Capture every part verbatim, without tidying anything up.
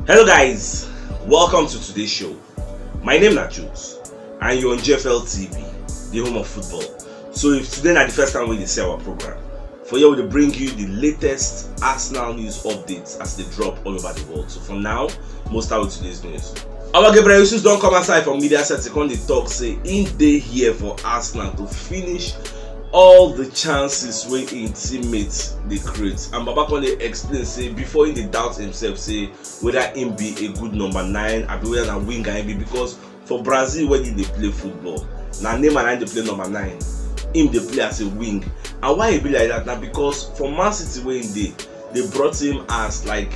Hello guys, welcome to today's show. My name na Jules and you're on G F L T V, the home of football. So if today na the first time wey you dey see our program, for here we dey bring you the latest Arsenal news updates as they drop all over the world. So from now, most start with today's news. Our Gabriel Jesus don come outside from media set to come dey talk say im dey here for Arsenal to finish all the chances wey im teammates dey create, and Baba come dey explain say before he dey doubt himself say whether him be a good number nine abi whether na winger him be, because for Brazil when he dey play football, na Neymar na him dey play number nine, him dey play as a wing. And why e be like that na because for Man City wey he dey, they brought him as like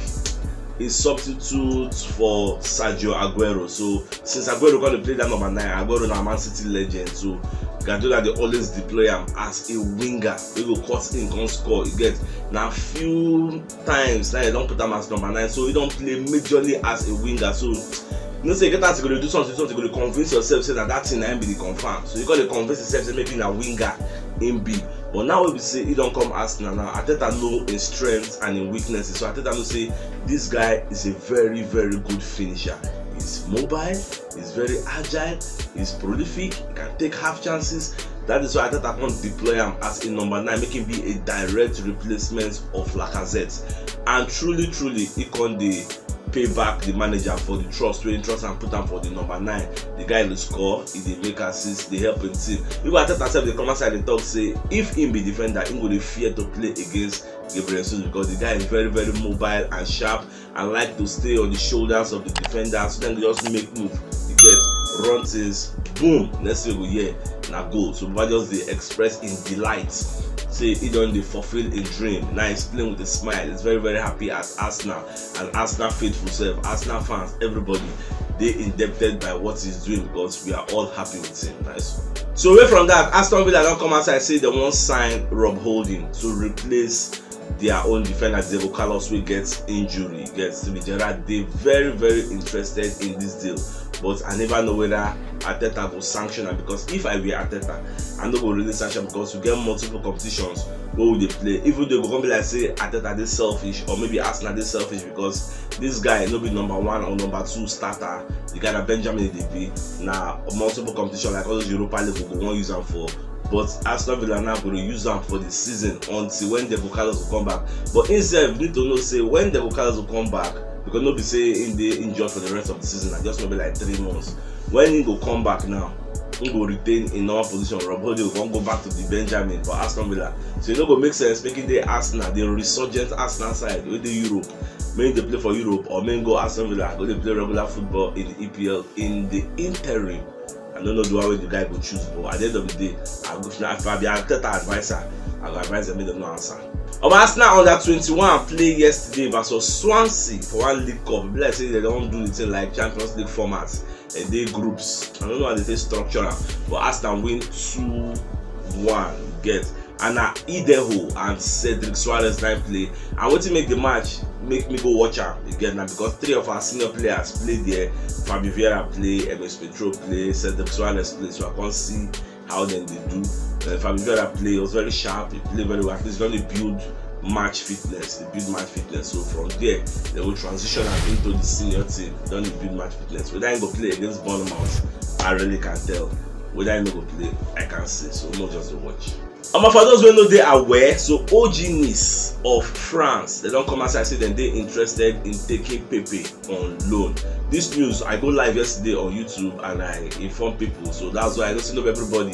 a substitute for Sergio Aguero. So since Aguero come dey play that number nine, Aguero na Man City legend. So Guardiola dey always deploy am as a winger wey go cut in, come score. You get, na few times now he don put am as number nine. So he don play majorly as a winger. So you know say e get as you go dey do something, something you go dey convince yourself say na that thing na him be the confirm. So you go dey convince yourself say maybe na winger him be. But now wey be say he don come Arsenal now, Arteta know him strength and him weaknesses. So Arteta know say this guy is a very, very good finisher. He's mobile, he's very agile, he's prolific, he can take half chances. That is why Arteta come deploy am as a number nine, make him be a direct replacement of Lacazette. And truly, truly, he come dey pay back the manager for the trust wey he trust and put am for the number nine. The guy dey score, he dey make assist, dey help him team. Even Arteta sef dey come outside dey talk say if him be defender, him go dey fear to play against Gabriel Jesus because the guy is very, very mobile and sharp and like to stay on the shoulders of the defender, so dem go just make move. You get, run things, boom, next thing you go hear na goal. So Baba just dey express him delight say he don dey fulfill him dream. Now he's playing with a smile. He's very, very happy at Arsenal, and Arsenal faithful sef, Arsenal fans, everybody dey indebted by what he's doing because we are all happy with him. Nice. So away from that, Aston Villa don come outside say they wan sign Rob Holding to replace their own defender Diego Carlos wey get injury. Get, Steven Gerrard dey very, very interested in this deal, but I never know whether Arteta go sanction am, because if I be Arteta, I no go really sanction because we get multiple competitions wey we dey play. Even though e go come be like say Arteta dey selfish, or maybe Arsenal dey selfish because this guy no be number one or number two starter. The guy na Benjamin e dey be. Na multiple competition like all those Europa League we go wan use am for. But Aston Villa now go dey use am for the season until when Diego Carlos go come back. But him sef need to know say when Diego Carlos go come back, because no be say him dey injured for the rest of the season, na just maybe like three months. When he go come back now, he go retain in normal position. Rob Holding go come go back to the Benjamin for Aston Villa. So e no go make sense make him dey Arsenal, the resurgent Arsenal side wey dey Europe, make him dey play for Europe, or make him go Aston Villa go dey play regular football in the E P L in the interim. I no know the one wey the guy go choose, but at the end of the day, I go, if I be Arteta adviser, I go advise them make dem no answer. Omo, Arsenal under twenty-one play yesterday versus Swansea for one League Cup. E be like say dem don do the thing like Champions League format. Dem dey groups. I no know how dem take structure am, but Arsenal win two one. Get, and na Ideho and Cedric Soares na play. And wetin make the match make me go watch am again na because three of our senior players play there. Fabio Vieira play, Emery Smith Rowe play, Cedric Soares play. So I come see how dem dey do. Uh, Fabio Vieira play, was very sharp. He play very well. At least he don dey build match fitness. Dey build match fitness. So from there, dem go transition am into the senior team. He don dey build match fitness. Whether he go play against Bournemouth, I really can tell. Whether he no go play, I can't say. So no, just dey watch. Omo, for those wey no dey aware, so O G Nice of France, dem don come outside say dem dey interested in taking Pepe on loan. This news, I go live yesterday on YouTube and I inform people, so that's why I know say no be everybody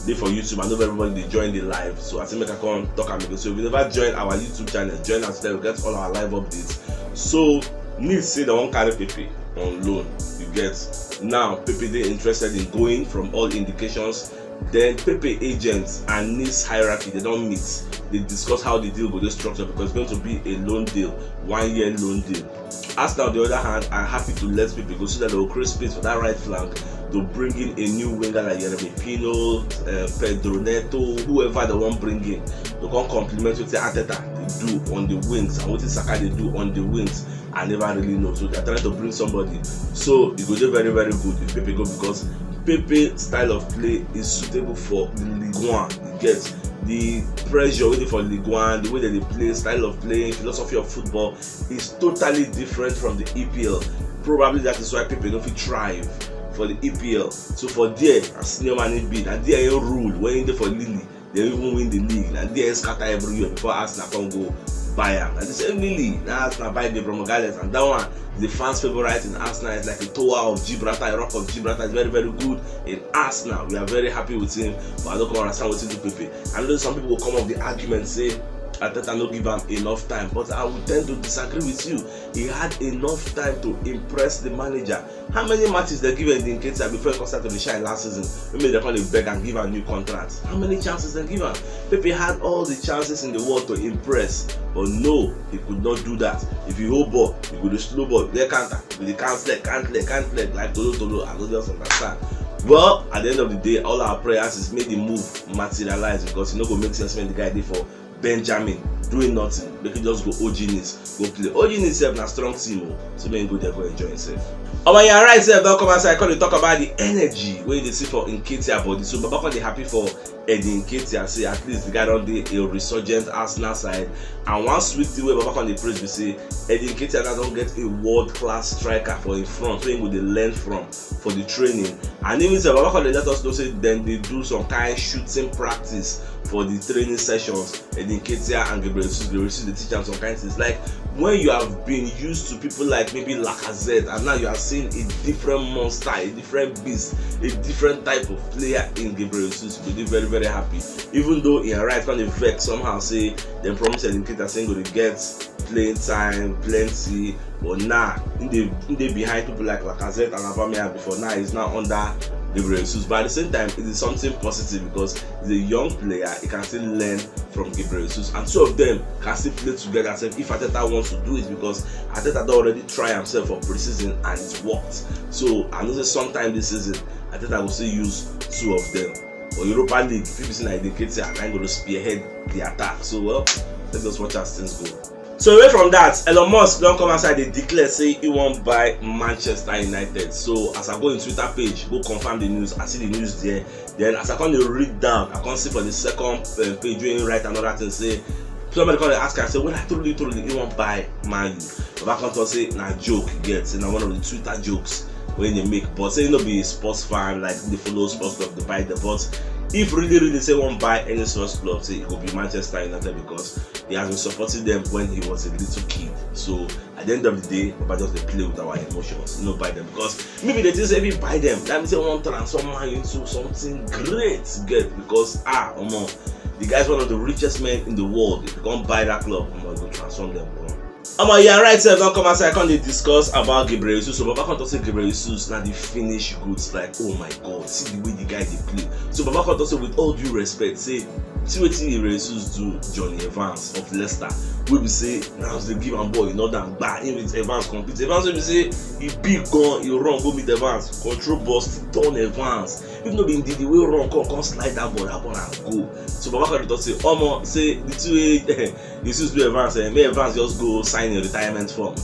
dey for YouTube and no be everybody dey join the live. So I think make I come talk am again. So if you never join our YouTube channel, join us there. We get all our live updates. So Nice say dem wan carry Pepe on loan. You get, now Pepe dey interested in going from all indications. Then Pepe agents and Nice hierarchy, dem don meet. Dem discuss how the deal go dey structured because it's going to be a loan deal, one year loan deal. Arsenal, on the other hand, are happy to let Pepe go so that dem go create space for that right flank to bring in a new winger like Jeremy Pino, uh, Pedro Neto, whoever dem wan bring in. Dem come complement wetin Arteta dey do on the wings and wetin Saka dey do on the wings. I never really know. So they are trying to bring somebody. So e go dey very, very good if Pepe go, because Pepe style of play is suitable for the Ligue one. You get, The pressure wey dey for Ligue one, the way dem dey play, style of playing, philosophy of football is totally different from the E P L. Probably that is why Pepe no fit thrive for the E P L. So for there, na senior man he be. Na there he rule when he dey for Lille. Dem even win the league. Na there he scatter everywhere before Arsenal come go buy am. Na the same Lille na Arsenal buy Gabriel Magalhaes, and that one, the fans' favorite in Arsenal, is like a tower of Gibraltar, a rock of Gibraltar. Is very, very good in Arsenal. We are very happy with him, but I don't come understand wetin do Pepe. I know some people will come up the argument say Arteta no give am enough time, but I would tend to disagree with you. He had enough time to impress the manager. How many matches dem give Eddie Nketiah before he come start to dey shine last season? Maybe dem come dey beg am give am new contract. How many chances dem give am? Pepe had all the chances in the world to impress, but no, he could not do that. If you hold ball, you go dey slow ball, get counter, you go dey count leg, count leg, count leg like tolo tolo. I no just understand. Well, at the end of the day, all our prayers is make the move materialize, because e no go make sense when the guy dey for Benjamin doing nothing. Make him just go O G Nice, go play. O G Nice sef na strong team o, so make him go there go enjoy himself. Omo, yeah, right sef don come outside, come dey talk about the energy wey you dey see for Nketiah body. So Baba come dey happy for Eddie Nketiah, say at least the guy don dey a resurgent Arsenal side. And one sweet thing wey Baba come dey praise be say Eddie Nketiah now don get a world class striker for him front wey he go dey learn from for the training. And even sef, Baba come dey let us know say dem dey do some kind shooting practice for the training sessions. Eddie Nketiah and Gabriel Jesus, Gabriel Jesus dey teach am some kind things. Like, when you have been used to people like maybe Lacazette, and now you are seeing a different monster, a different beast, a different type of player in Gabriel Jesus, you go dey very, very happy. Even though he arrived on the vex somehow, say dem promise Eddie Nketiah say he go dey get playing time plenty, but now he dey, he dey behind people like Lacazette and Aubameyang before. Now he's now under Gabriel Jesus. But at the same time, it is something positive because he's a young player. He can still learn from Gabriel Jesus, and two of them can still play together sef if Arteta wants to do it, because Arteta don already try himself for pre-season and it worked. So I know say sometime this season Arteta go still use two of them. For Europa League, people say na Eddie Nketiah na him go spearhead the attack. So, well, let's just watch as things go. So away from that, Elon Musk don come outside dey declare say he wan buy Manchester United. So as I go him Twitter page, go confirm the news, I see the news there. Then as I come dey read down, I come see for the second uh, page wey he write another thing say, somebody come dey ask am say, "Well, I truly, truly, he wan buy Man U?" Baba come talk say na joke he get, say na one of the Twitter jokes wey he dey make, but say he no be a sports fan, like, he dey follow sports club dey buy them. But if really, really say he wan buy any sports club, say e go be Manchester United, because he has been supporting them when he was a little kid. So at the end of the day, Baba just dey play with our emotions. No buy them, because maybe they just even buy them. That means they want to transform Man U into something great, get, because, ah, omo, the guy is one of the richest men in the world. If you come buy that club, omo, e go transform them, bro. Omo, yeah, right sef don come outside, come dey discuss about Gabriel Jesus. So Baba come talk say Gabriel Jesus na the finished goods. Like, oh my God, see the way the guy dey play. So Baba come talk say, with all due respect, say, see wetin Gabriel Jesus do Jonny Evans of Leicester, wey be say na as dem give am ball, e knock down, gba, him with Evans compete. Evans wey be say e big gan, e run go meet Evans, control ball, still turn Evans. If no be Ndidi wey run come, come slide that ball, that ball na goal. So Baba come dey talk say, omo, say the two wey Jesus do Evans, eh, make Evans just go sign a retirement form.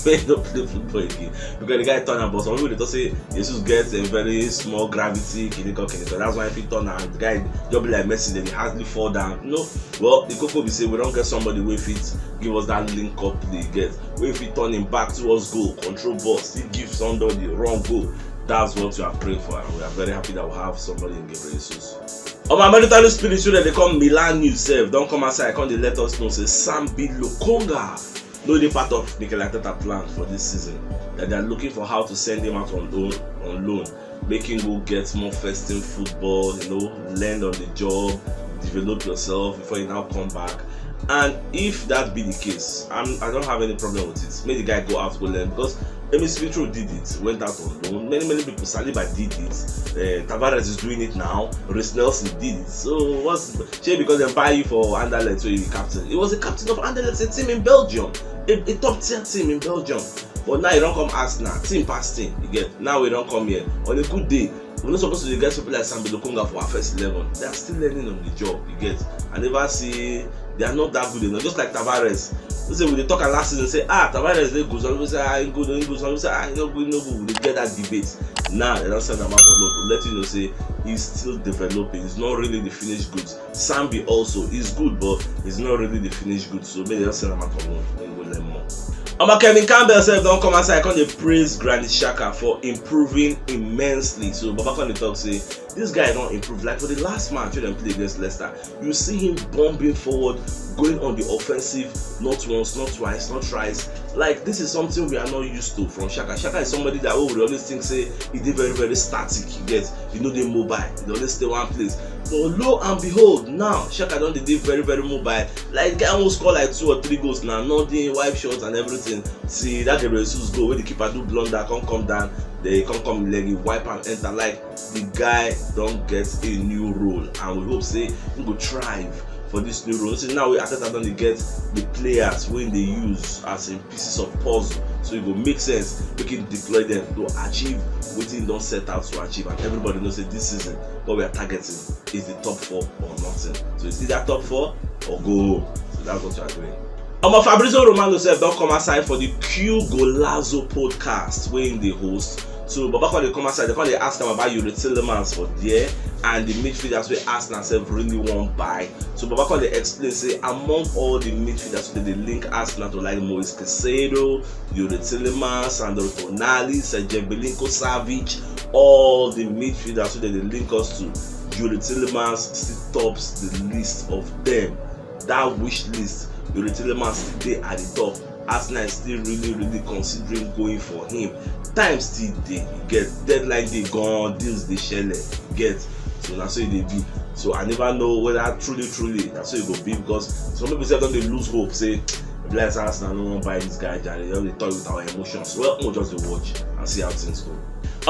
Make no play football again. Because the guy turn am, but some people dey talk say Jesus get a very small gravity, kinikan, kinikan. That's why if he turn am, the guy just be like Messi, then he hardly fall down. No, well, the koko be say we don get somebody wey fit give us that link up play, get, wey fit turn him back towards goal, control ball, still give somebody wrong goal. That's what we are praying for, and we are very happy that we have somebody in Gabriel Jesus. Omo, American spirit, so that they come Milan news sef don come outside, come dey let us know say Sambi Lokonga no dey part of Mikel Arteta plan for this season. That they are looking for how to send him out on loan, on loan, make him go get more first team football, you know, learn on the job, develop yourself before you now come back. And if that be the case, I'm, I don't have any problem with it. Make the guy go out, go learn, because Emile Smith Rowe did it, went out on loan. Many, many people, Saliba did it. Uh, Tavares is doing it now. Reiss Nelson did it. So what's, shey because dem buy you for Anderlecht, so you be captain? He was a captain of Anderlecht, a team in Belgium, a, a top tier team in Belgium. But now you don come Arsenal, team pass team. You get, now we don come here on a good day. We no suppose to dey get people like Sambi Lokonga for our first eleven. They are still learning on the job. You get, I never see They are not that good enough. Just like Tavares. We say we dey talk am last season, say, "Ah, Tavares dey good." Some people say, "Ah, he good, he good." Some people say, "Ah, he no good, he no good." We dey get that debate. Now they don send am out for loan to let you know say he's still developing. He's not really the finished goods. Sambi also is good, but he's not really the finished goods. So maybe they don send am out for loan. Then go learn more. Omo, Kevin Campbell sef don come outside, come dey praise Granit Xhaka for improving immensely. So Baba come dey talk say this guy don improve. Like for the last match wey dem play against Leicester, you see him bombing forward, going on the offensive, not once, not twice, not thrice. Like, this is something we are not used to from Xhaka. Xhaka is somebody that we always think say he dey very, very static. You get, he no dey mobile. He dey always stay one place. But lo and behold, now Xhaka don dey dey very, very mobile. Like, guy won't score like two or three goals now, nothing, wipe shots and everything. See that Gabriel Jesus goal wey the keeper do blunder, come come down, they come come leg, he wipe and enter. Like, the guy don get a new role, and we hope say he go thrive for this new role. So now we Arteta don dey get the players wey dey use as in pieces of puzzle, so e go make sense make him deploy them to achieve wetin he don set out to achieve. And everybody know say this season what we are targeting is the top four or nothing. So it's either top four or go home. So that's what we are doing. Omo, Fabrizio Romano sef don come outside for the Q Golazo podcast wey him dey host. So Baba come dey come outside, they come dey ask am about Youri Tielemans for there and the midfielders wey Arsenal sef really wan buy. So Baba come dey explain say among all the midfielders wey dey link Arsenal to, like Moise Caicedo, Youri Tielemans, Sandro Tonali, Sergej Milinkovic-Savic, all the midfielders wey dey link us to, Youri Tielemans still tops the list of them. That wish list, Youri Tielemans still dey at the top. Arsenal is still really, really considering going for him. Time still dey, you get, deadline dey gone, deals dey shele, you get. So na so e dey be. So I never know whether truly, truly na so e go be, because some people sef don dey lose hope say e be like say Arsenal no wan buy this guy jare. They don dey toy with our emotions. Well, we'll just dey watch and see how things go.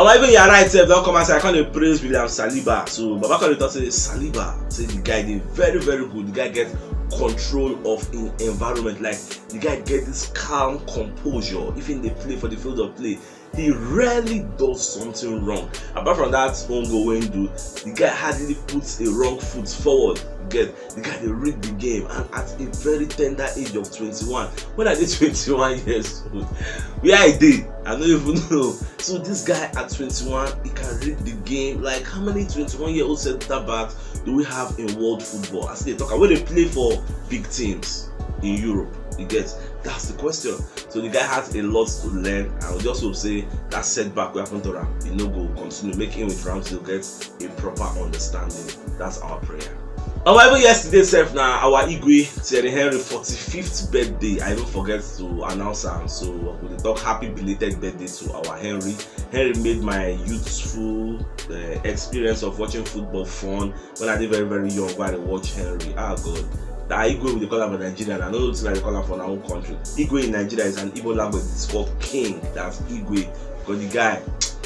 Omo, even Yara itself don come outside, come dey praise William Saliba. So Baba come dey talk say Saliba, say the guy dey very, very good. The guy get control of him environment. Like, the guy get this calm composure. If he dey play for the field of play, he rarely does something wrong. Apart from that own goal wey he do, the guy hardly puts a wrong foot forward. You get, the guy dey read the game, and at a very tender age of twenty-one, when I dey twenty-one years old, where I dey, I no even know. So this guy at twenty-one, he can read the game. Like, how many twenty-one year old centre backs do we have in world football? As they talk, wey dey play for big teams in Europe, you get, that's the question. So the guy has a lot to learn, and we just hope say that setback wey happen to am, e no go continue. Make him with Ramsdale get a proper understanding. That's our prayer. Omo, even yesterday sef, na our Igwe Thierry Henry forty-fifth birthday. I even forget to announce am, so we dey talk happy belated birthday to our Henry. Henry made my youthful uh, experience of watching football fun. When I dey very, very young, when I dey watch Henry, ah, God, that Igwe we dey call am for Nigeria, I no know wetin I dey call am for our own country. Igwe in Nigeria is an Igbo language. It's called king. That's Igwe. Because the guy,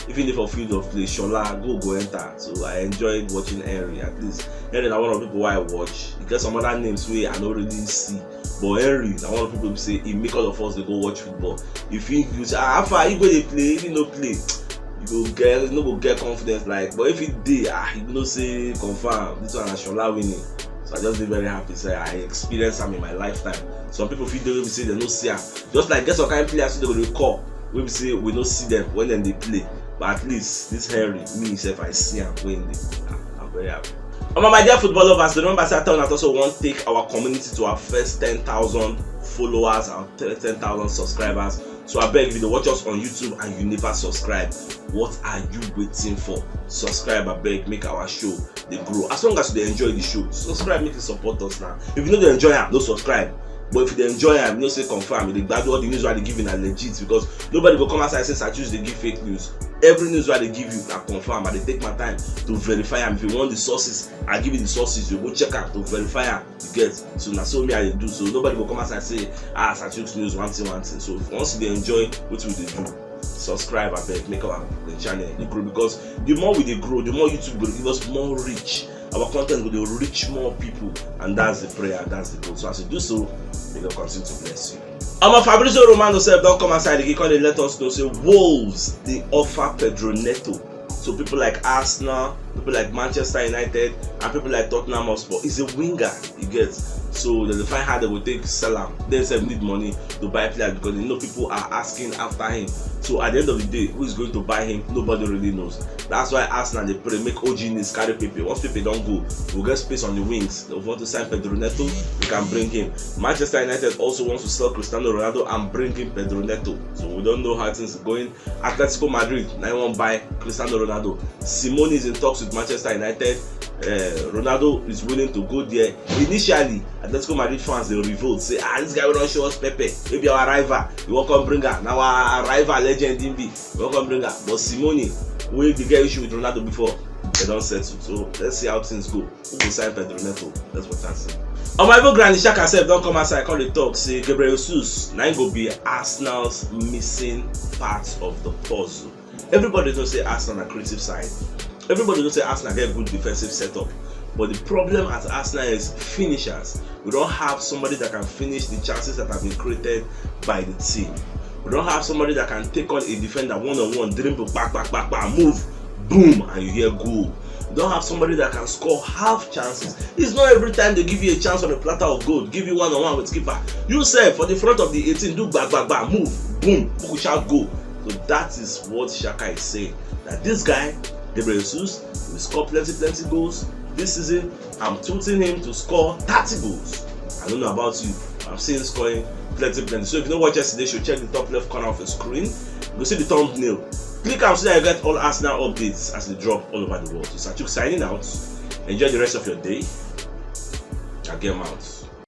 even if for field of play, Shola, go, go enter. So I enjoyed watching Henry. At least Henry na one of the people wey I watch. He get some other names wey I no really see. But Henry na one of the people wey say he make all of us dey go watch football. If he, you say, "Ah, how far he go dey play?" If he no play, you go get, you no go get confidence. Like, but if he dey, ah, you know say confirm this one na Shola winning. So I just dey very happy say I experience am in my lifetime. Some people fit dey wey be say they no see am. Just like get some kind players wey they go dey call, wey be say we no see them when dem dey play. But at least this Henry, me sef, I see am wey he dey play. Ah, I'm very happy. Omo, my dear football lovers, remember say I tell una also wan take our community to our first ten thousand followers and ten thousand subscribers. So abeg, if you dey watch us on YouTube and you never subscribe, what are you waiting for? Subscribe, abeg, make our show dey grow. As long as you dey enjoy the show, subscribe, make you support us now. If you no dey enjoy am, no subscribe. But if you dey enjoy am, you know say confirm, you dey gbadu, all the news wey I dey give you na legit, because nobody go come outside say Sir Choose dey give fake news. Every news wey I dey give you na confirm. I dey take my time to verify am. If you want the sources, I give you the sources. You go check am to verify am. You get? So na so me I dey do. So nobody go come outside say, "Ah, Sir Choose news, one thing, one thing." So if once you dey enjoy wetin we dey do, subscribe, abeg, make our the channel dey grow, because the more we dey grow, the more YouTube go dey give us more reach. Our content go dey reach more people, and that's the prayer, that's the goal. So as you do so, may God continue to bless you. Omo, Fabrizio Romano sef don come outside again, come dey let us know say Wolves dey offer Pedro Neto. So people like Arsenal, people like Manchester United, and people like Tottenham Hotspur, is a winger, you get. So they dey find how they go take sell am. They sef need money to buy players because they know people are asking after him. So at the end of the day, who is going to buy him? Nobody really knows. That's why Arsenal dey pray make O G Nees carry Pepe. Once Pepe don go, we'll get space on the wings. If we want to sign Pedro Neto, we can bring him. Manchester United also wants to sell Cristiano Ronaldo and bring in Pedro Neto. So we don't know how things are going. Atletico Madrid now wan buy Cristiano Ronaldo. Simone is in talks with Manchester United. Uh, Ronaldo is willing to go there. Initially, Atletico Madrid fans dey revolt, say, "Ah, this guy wey don show us Pepe, maybe our rival, you wan come bring am? Na our rival legend him be, you wan come bring am?" But Simone, wey dey get issue with Ronaldo before, they don settle. So let's see how things go. Who go sign Pedro Neto? Let's watch and see. Omo, even Granit Xhaka sef don come outside come dey talk say Gabriel Jesus na him go be Arsenal's missing part of the puzzle. Everybody know say Arsenal na creative side. Everybody know say Arsenal get good defensive setup. But the problem at Arsenal is finishers. We don't have somebody that can finish the chances that have been created by the team. We don't have somebody that can take on a defender one on one, dribble, back, back, back, back, move, boom, and you hear goal. You don't have somebody that can score half chances. It's not every time they give you a chance on a platter of gold, give you one on one with keeper. You sef, for the front of the eighteen, do back, back, back, move, boom, push out goal. So that is what Xhaka is saying. That this guy, Gabriel Jesus, will score plenty, plenty goals this season. I'm tilting him to score thirty goals. I don't know about you, I'm seeing scoring plenty, plenty. So if you don't watch yesterday show, check the top left corner of the screen. You see the thumbnail. Click am so that you get all Arsenal updates as they drop all over the world. So Sachuk signing out. Enjoy the rest of your day. I get him out.